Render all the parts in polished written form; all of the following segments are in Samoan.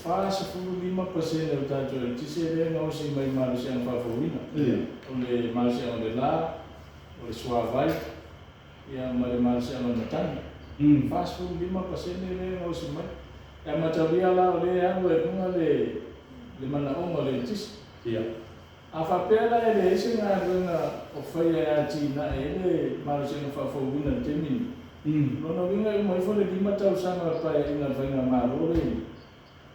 45% o le tatou eletise lea e gaosi mai i malosiaga faafouina. O le malosiaga o le la, o le suavai, ia ma le malosiaga o le matagi. 45% lea e gaosi mai. E amatalia la o lea e alu ai i luga le manaoga o le eletise. A faapea la e leai se galuega o faia e atinae ai le malosiaga faafouina i le taimi lenei, o lona uiga e uma ifo le 5 tausaga o le Paeaiga a le Faigamalo lenei,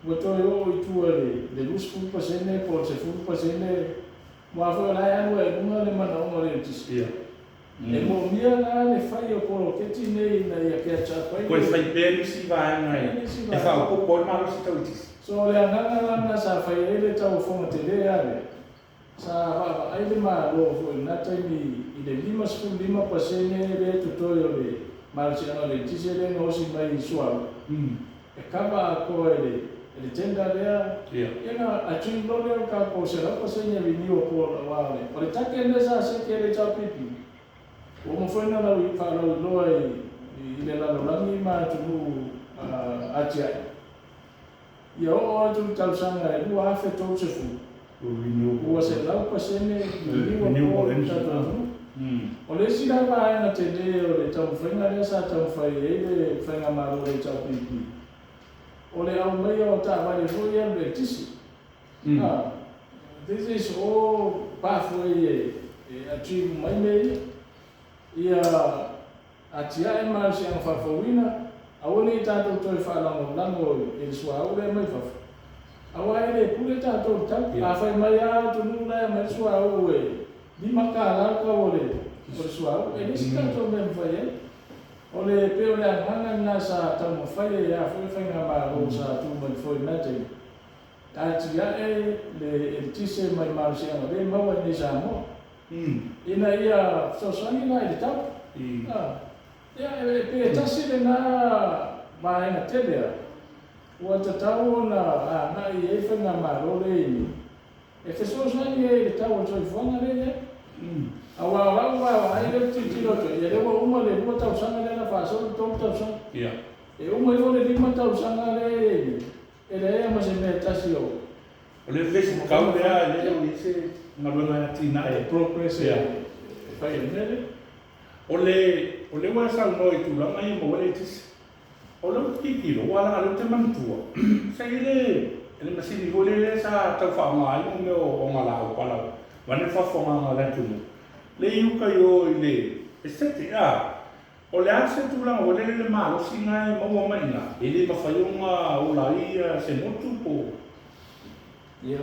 ua toe oo i tua i le 20% po o le 10%, aua foi o la e alu lava i luga le manaoga o le eletise. E moomia la le fai o poloketi nei ina ia catch up ai le. Toe fai pea nisi vaega e faaopoopo ai le malosi tau eletise. So o le agaga la lena sa fai ai le tauofoga tele lava lea, sa vaavaai le Malo foi i lena taimi i le 55% lea e totoe o le malosiaga o le eletise lea e gaosi mai i suauu, e cover atoa e le tender lea, ia ona achieve loa lea o le tatou 100% renewable aua o le target lea sa seti e le HRPP, ua uma foi ona faalauiloa i le lalolagi ma atunuu atiae. Ia oo atu i le tausaga e 2030, ua 100% renewable le tatou atunuu. O le isi la vaega tele o le taumafaiga lea sa taumafai ai le Faigamalo a le HRPP, o le aumaia o taavale foi ia alu i le eletise. This is all pathway e achieve uma ai mea ia. Ia atiae malosiaga faafouina, aua ne i tatou toe faalagolago i le suauu lea mai fafo, aua e le pule tatou i le tau. A fai mai lava atunuu la e aumai le suauu e $5 le tau o le suauu, e leai se tatou mea e mafai ai. O le pei o le agaga lena sa taumafai ai lava foi le faigamalo sa tu mai foi i lena taimi, atiae le eletise mai malosiaga lea e maua i inei i Samoa. Ina ia fesoasoani la i le tau. Ia, e pei e tasi lena vaega tele lava ua tatau ona agai i ai le faigamalo lea e i ai nei, e fesoasoani ai i le tau o le soifuaga lea e i ai. Aua o lau vaavaai lea ou te tilotilo atu ai, ia lea ua uma le 2 tausaga lea na faasolo le 3 tausaga. E uma ifo le 5 tausaga lea e i ai nei, e leai lava ma se mea e tasi o. O le vesi tau lea e le o i ai se galuega e atinae. E progress e fai e le mea lea. O le o lea ua e saunoa i tulaga ia maua ai le eletise. O lea ou te tilotilo aua leaga o lea ou te manatua sa i ai le le masini foi lea lea sa tau faaaoga ai mo mea o ogalaau pala vaeane le faafofogaaga a le atunuu lea i uta i o i le Esetete a. O le a se tulaga foi lele le malosi lena e maua mai i ina e le mafai ona ola ai se motu po o. Ia,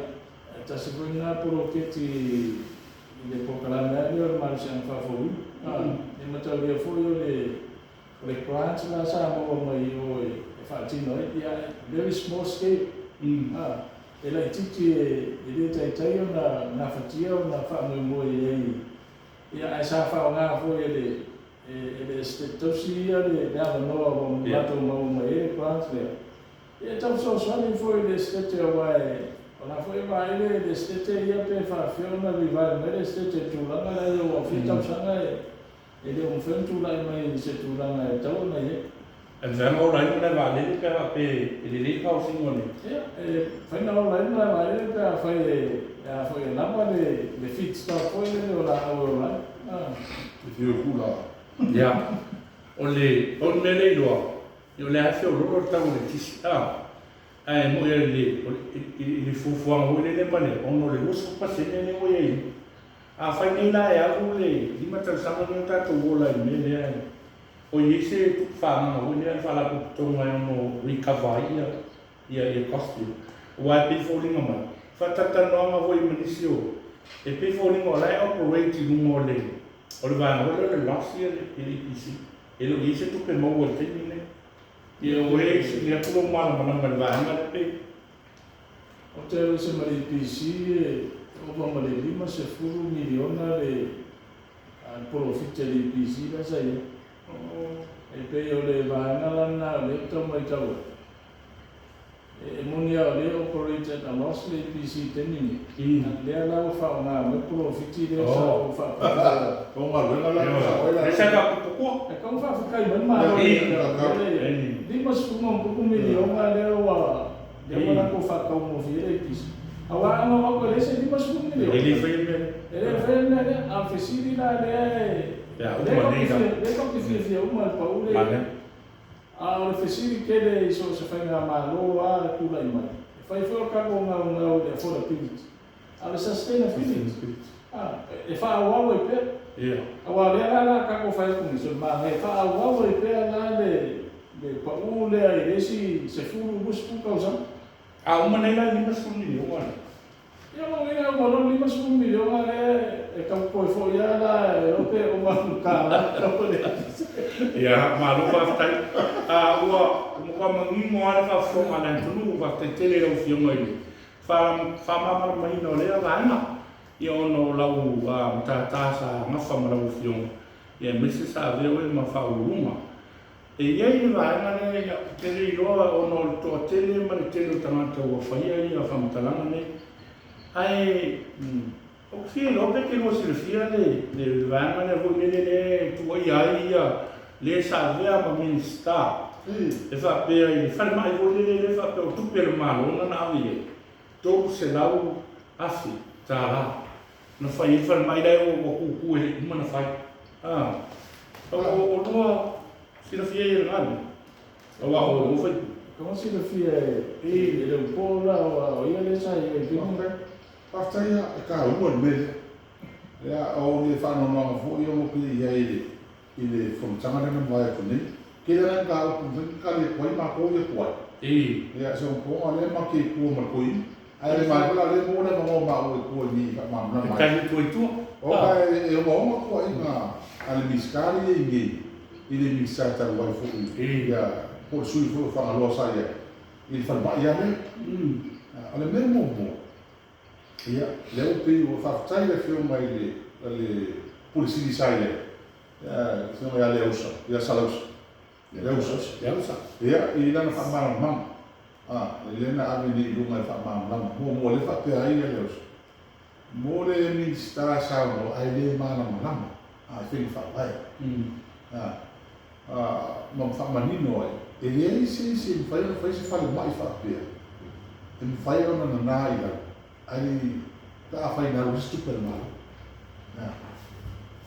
e tasi foi lena poloketi i le polokalame lava lea o le malosiaga faafouina. E mataulia foi o le o le grant la sa maua mai i o e faatino ai, ia very small scale, e laitiiti e le taitai ona gafatia ona faamoemoe i ai. Ia, ae sa faaaoga foi e le e le Esetete Tausi ia le avanoa ua latou maua mai ai le grant lea. Ia e tau fesoasoani foi i le Esetete aua o la foi e vaai le Esetete ia pe faapefea ona revive mai le Esetete i le tulaga la e i ai aua ua fia tausaga e le o mafai ona tulai mai i se tulaga e tatau ona i ai. E mafai ona ola ai le malae vaalele pe a faapea e lelei le gaosiga o le. Ia, e mafai ona ola ai le malae vaalele pe afai e a foi e lava le feedstock foi lele o laau e ola ai. E fiu e pula. Ia, o le pau le mea lea e iloa, o lea lava e feoloolo le tau o le eletise, a, ae moni i le, i le fuafuaga foi lele ma le, ona o le 20% lea ua i ai nei. Afai nei la e alu le 5 tausaga lenei o tatou ola i le mea lea, o i ai se tupe faaagaaga foi lea a le Faalapotopotoga e ono recover ai ia cost ia? Aua e pei e foliga mai, faatalatalanoaga foi ma nisi o, e pei e foliga o la e operate i luga o le o le vaega foi lea o le loss ia le EPC. E le o i ai se tupe maua i le taimi lenei. Ia o e sili atu lou malamalama i le vaega lea pe. Ou te alu ese ma le EPC e ova ma le $50 miliona le polofiti a le EPC la sa i ai. E pei o le vaega la lena o lea ou te tau matau atu, e moni lava o lea e operate at a loss le EPC i le taimi nei, a o lea la ua faaaoga mai le polofiti lea sa ou faapea. O galuega la e sao ai la. Lea sa faapupukoa. E tatau ona faafetai mai le Malo i le mea lea e i ai. $50 ma ono tupu miliona lea ua latou faataugofie ai le eletise. Aua ana o atu e leai se $50 E miliona, le faia le mea lea. e le faia le mea lea. A o le fesili la lea e, Pe a lea uma tatou te nei la. fia, lea tatou te fiafia uma i le pau le, Manaia. a o le fesili tele i so o se faigamalo lava e tulai mai, e fai foi o le tatou gaugau i le affordability, a o le sustainability, a, e faaauau ai pea. Aua o lea la o le a tatou fai atu nei, manaia, e faaauau ai pea la le pau lea i le isi 10, 20 tausaga. A uma nei la i le $50 miliona lea. Ia lona uiga ua loa le $50 miliona lea e tau toe foi lava la e iloa pe uma atu $1 tau le eletise. Ia, malo faafetai. A ua matua manino lava le faafofoga a le atunuu, faafetai tele i lau Afioga i le faamalamalamaina o lea vaega, ia ona o lau matata sa gafa ma lau Afioga, ia aemaise sa avea oe ma Faauluuluga. E i ai le vaega lea, ia, ou te le iloa ona o le toatele ma le tele o tagata ua faia ia faamatalaga nei, ae ou te fia iloa pe te lua silafia le vaega lea foi lele lea e tuuaia ai ia le sa avea ma Minisita e faapea i le falemai foi lele lea e faapea o tupe a le Malo na na ave i ai $300,000 na fai ai le falemai la e ua tutu e le i uma ona fai. O lua silafia ia i lena mea, aua o oe foi. Kama silafia e Leupō la, aua o ia lea sa i ai i le taimi lena. Faafetai lava, e taua le mea lea. Ia, o le faanoanoaga foi o lo o i ai i le fonotaga lea na mavae atu nei. Tele lava ni mataupu mafai ona tali atu ai matou ia tuai. Ia, se ona lea ma te i tua ma le toeaina. Ae le manaia la o lea e maua le avanoa o maua i tua i i e faamalamalama ai. Tali atu ai tua. Ona e ogaoga tuuaiga a le Minisita lea e i ai nei i le Minisita talu ai foi, ia, po o le sui foi o Fagaloa sa i ai i le falemai lava lea. O le mea muamua, ia, lea ua pei ua faafetai i le Afioga i le Pule Sili sa i ai, le Afioga ia Leausa, ia Salausa, Leausa, Leausa. Ia, i lana faamalamalamaga, lea na ave nei i luga e faamalamalama. Muamua, lea faapea ai ia Leausa, mo le Minisita saunoa ae le malamalama i faiga faavae. Ma faamanino ai, e leai se isi e mafai ona fai se falemai faapea, e mafai ona nana i lalo, ae pe afai na alu ai se tupe a le Malo.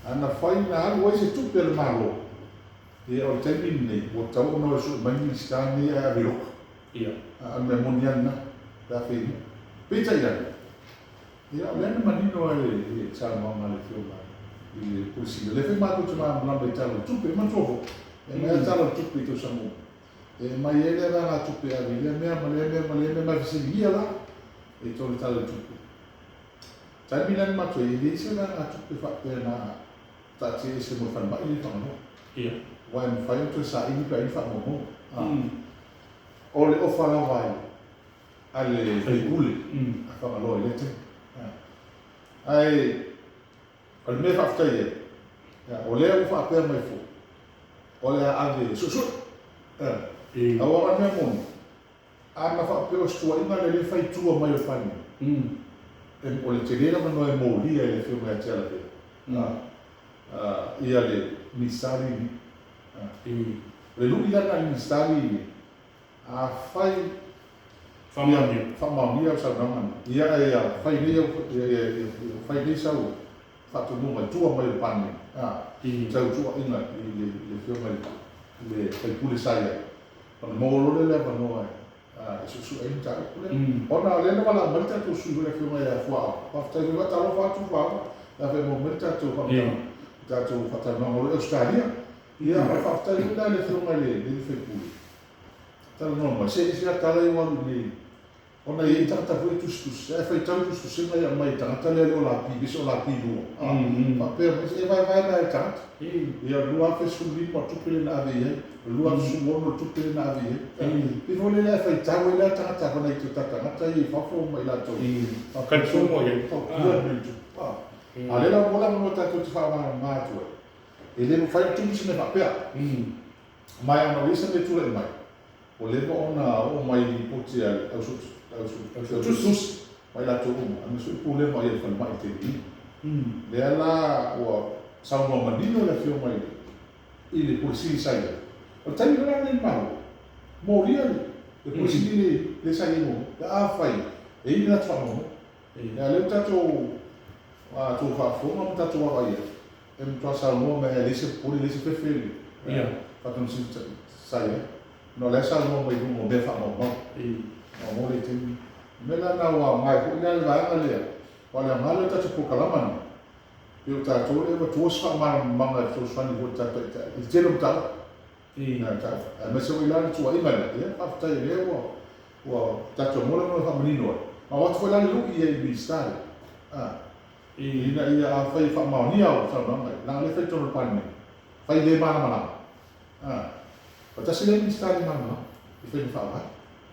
A na fai na alu ai se tupe a le Malo, ia o le taimi lenei, ua tatau ona o e sue mai Minisita nei ae ave i loka. A o le mea moni lava lena, pe a fai Peitai ane, ia o lea na manino ai le saunoaga a le Afioga i le Pule Sili, o lea foi matou te malamalama i Tala o le Tupe, e manatua foi, e aumai lava Tala o le Tupe i tausaga uma, e aumai ai le vaegatupe e ave i lea mea ma lea mea ma lea mea, ma e fesiligia la i totonu o le Tala o le Tupe. Taimi la na matou i ai, e leai se vaegatupe faapea na taatia ese mo le falemai lea i Fagaloa. Aua e mafai ona toe saili pe a i ai ni faamaumauga. O le ofa lava a le faipule a Fagaloa i lea taimi. Ae o le mea e faafetai ai, o lea ua faapea mai foi, o le a ave e suesue. Aua o le mea moni, a na faapea o se tuuaiga lea lea e fai i tua mai o le Palemene, o le tele le avanoa e molia e le Afioga ia Tialavea ia le Minisita lea i i. O le lui la lena i le Minisita lea i i, afai Faamaonia. Faamaonia le saunoaga lena. Ia ae ia fai nei au ia ia ia fai nei sau faatonuga i tua mai o le Palemene, a, sau tuuaiga i le i le Afioga i le sui usufono sa i ai, ona maua loa lea o le avanoa e suesue ai le mataupu lea. Ona o lea na valaau mai le tatou sui usufono le Afioga ia Fuaava, faafetai foi, faatalofa atu Fuaava, na fai maua mai le tatou faamatalaga, le tatou faatalanoaga o lo o i Ausetalia. Ia, o le faafetai foi lena i le Afioga i le sui usufono. Talanoa mai, se ese lava tala ia ua alu i inei, ona e i ai tagata foi e tusitusi, ae faitau tusitusiga ia aumai e tagata lea e le o lapi, vese o lapi lua, a, faapea mai, se e vaevae la e le tagata. Ia, o le 2015 o le tupe lea na ave i ai, o le 2016 o le tupe lea na ave i ai. Pei foi lele a faitau ai la tagata nai o tatou tagata ia i fafo ma i latou faapea tautua le mea i tupu. A o lea la ua lava mo tatou te faamalamalama atu ai, e le mafai ona tupu se mea faapea. Ma e ana o i ai se mea e tulai mai, ua leva ona oo mai i lipoti a le ausuetusi ma i latou uma, aemaise foi pulega o i ai i le falemai i le taimi nei. Lea la ua saunoa manino le Afioga i le Pule Sili sa i ai, o le taimi la lenei i le Malo, molia le. Le Pule Sili le lea sa i ai muamua, pe afai e i ai ni latou faamaumauga. Ia a o lea ua tatou tou faafofoga ma tatou vaavaai atu, e matua saunoa mai lava e leai se popole, e leai se fefe le Fatonu Sili sa i ai, ona o la e saunoa mai i luga o mea faamaumau. Maumau le taimi. O le mea la lena ua aoga ai foi la le vaega lea, aua o le aoga lea o le tatou polokalama lenei, pei o tatou lea e avatua se faamalamalamaga e fesoasoani foi i le tatou Taitai i le tele o mataupu. Aemaise foi la le tuuaiga lea, ia faafetai o lea ua ua tatou maua le avanoa e faamanino ai. Ma o atu foi la le lui i ai i le Minisita lea, a, ina ia afai e faamaonia au saunoaga ia, leaga o lea e fai i totonu o le Palemene, fai le malamalama, a, o tasi lea Minisita le malamalama i faiga faavae,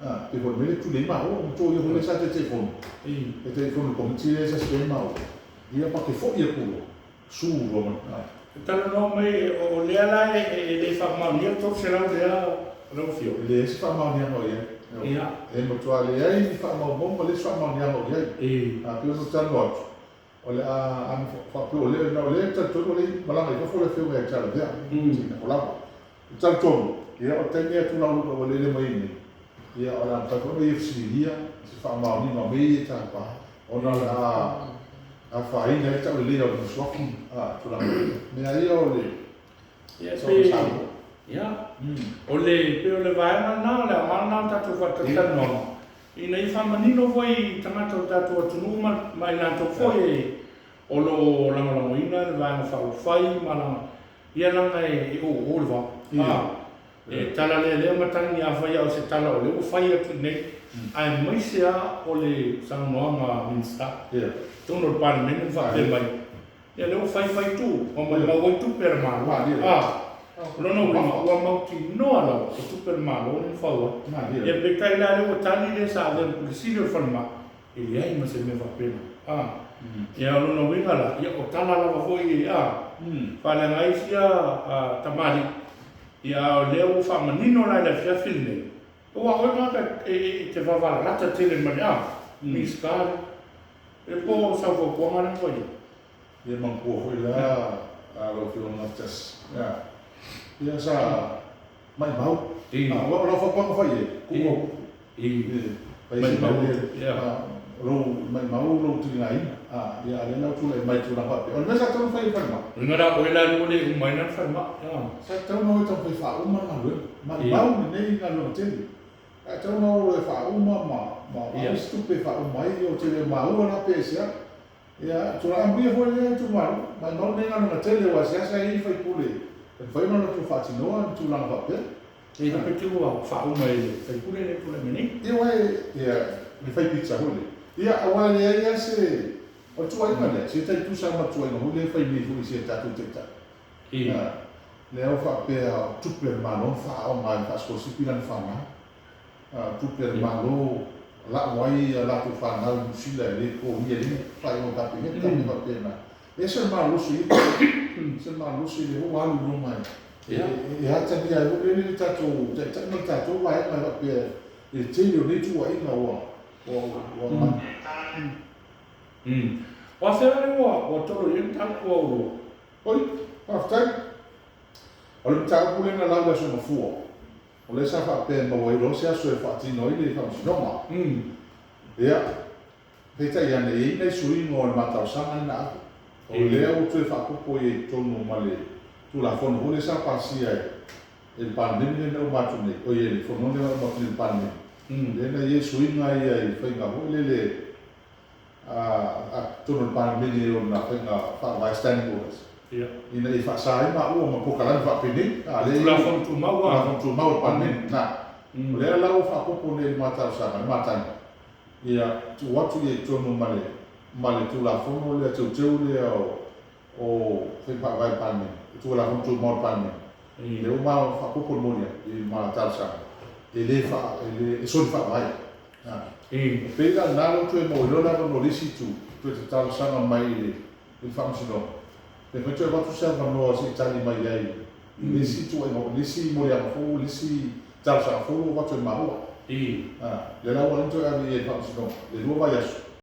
a, pei foi o le mea lea e tuli ai maua, ua matua ia foi lea sa Taitaifono, Taitaifono i le Komiti lea sa suia ai maua, ia pa te foi atu loa, su loa ma, a. E talanoa mai, o lea la e le faamaonia le 300 lea lau Afioga? E leai se faamaoniaga o i ai. Ia. E matua leai ni faamaumauga, leai se faamaoniaga o i ai. A pei ona ou talanoa atu, o le a faapea o lea, o lea e talitonu o lea e malaga i fafo le Afioga ia Tialavea, Sina Lava. E talitonu, ia o le taimi atu la ua lele mai ai nei, ia o le a mafai foi ona ia fesiligia se faamaoniga o mea ia e tapa, ona o le a afaina ai le tauleleia o lona suafa, a, tulaga faapea. Mea ia o le Ia, pe, ia, o le, pei o le vaega lena, o le aoga lena o le tatou faatalatalanoaga, ina ia faamanino foi i tagata o le tatou atunuu ma, ma i latou foi o lo o lagolagoina le Vaega Faaupufai ma lana, ia leaga e oo le vao. A, e tala lea matagi afai a o se tala o lea ua fai atu i inei, aemaise lava o le saunoaga a Minisita i totonu o le Palemene ma faapea mai, ia lea ua fai fai tu, ua maumau ai tupe a le Malo. A, o lona uiga ua mautinoa lava o tupe a le Malo lea na fau ai. Ia peitai la lea ua tali le sa avea ma Pule Sili o le Falemai, E leai ma se mea faapena. A. Ia, o lona uiga la, ia, o tala lava foi a faaleaga ai isi a tamalii, ia, a o lea ua faamanino la i le afiafi lenei, aua o oe tagata e te vavalalata tele ma le a Minisita lea. E po o sau fautuaga lea na fai ai? Ia manatua foi la lau Afioga Gafatasi, ia sa maimau. Aua o lau fautuaga fai i ai, tuu au. Fai se mea lou maimau lou tiligaina. Ia a o lea la ua tulai mai i tulaga faapea. O le mea sa tatau ona fai e le falemai. Uiga la oe la ua le uma ai la le falemai. Sa tatau ona o e taumafai faauma le galuega. Maimau lenei galuega tele. Ae tatau ona o e faauma ma ave se tupe e faauma ai. Ou te le maua la pe aisea. Ia, tulaga amuia foi lea itumalo, maimau lenei galuega tele aua e seasea ai sui usufono e mafai ona latou faatinoa ni tulaga faapea. E le pe te ua faauma e le sui usufono lea e tulai mai nei. Ia aua e, ia, le fai pizza foi lea. Ia, aua e leai lava se, o le tuuaiga lea, se tai tusa lava ma le tuuaiga foi lea e fai nei foi i si a tatou Taitai. Ia, lea ua faapea o tupe a le Malo na faaaoga ai e faasikolasipi lana fanau. Tupe a le Malo lau ai a latou fanau i Niu Sila e le totogia ai le faaiuga a le Kapeneta ma mea faapena. E ese le malolosi o ia tulaga. E ese le malolosi o lea ua alu i luma e atagia ai foi lele le tatou taitai ma le tatou vaega e faapea i le tele o nei tuuaiga ua aumai. O afea lea ua tolo i ai le mataupu ua ua. Oi, faafetai. O le mataupu lea na lau i le Aso Gafua. O lea sa faapea e maua ai loa se aso e faatino ai le faamasinoga. Ia, peitai ane, e i ai nai suiga o le ma talosaga lea na ave. O lea ua toe faaopoopo i ai i totonu ma le Tulafono foi lea sa pasia e le Palemene lea na uma atu nei, oi, e le Fono lea na uma atu nei i le Palemene, lea na i ai suiga ia i faiga foi lele a totonu o le Palemene ona faiga faavae, Standing Orders, ina ia faasa ai maua ma polokalame faapenei. A lea e i ai Tulafono Tumau a. Tulafono Tumau a le Palemene, na. O lea la ua faaopoopo nei i le ma talosaga, le ma tagi, ia tuu atu ia i totonu ma le ma le Tulafono lea teuteu lea o o faiga faavae a le Palemene, o Tulafono Tumau a le Palemene. Lea ua ma faaopoopo le moli atu i le ma talosaga, e le faa, e le, e soli faavae. E pei la lena lea ua toe maua ai loa le avanoa o le isi itu, toe te talosaga mai i le i le Faamasinoga, pe mafai toe avatu se avanoa se i tali mai ai i le isi ituaiga, i le isi moliaga fou, i le isi talosaga fou ua avatu e maua. Lea la ua ala ai ona toe ave i ai i le Faamasinoga, le 2 vaiaso.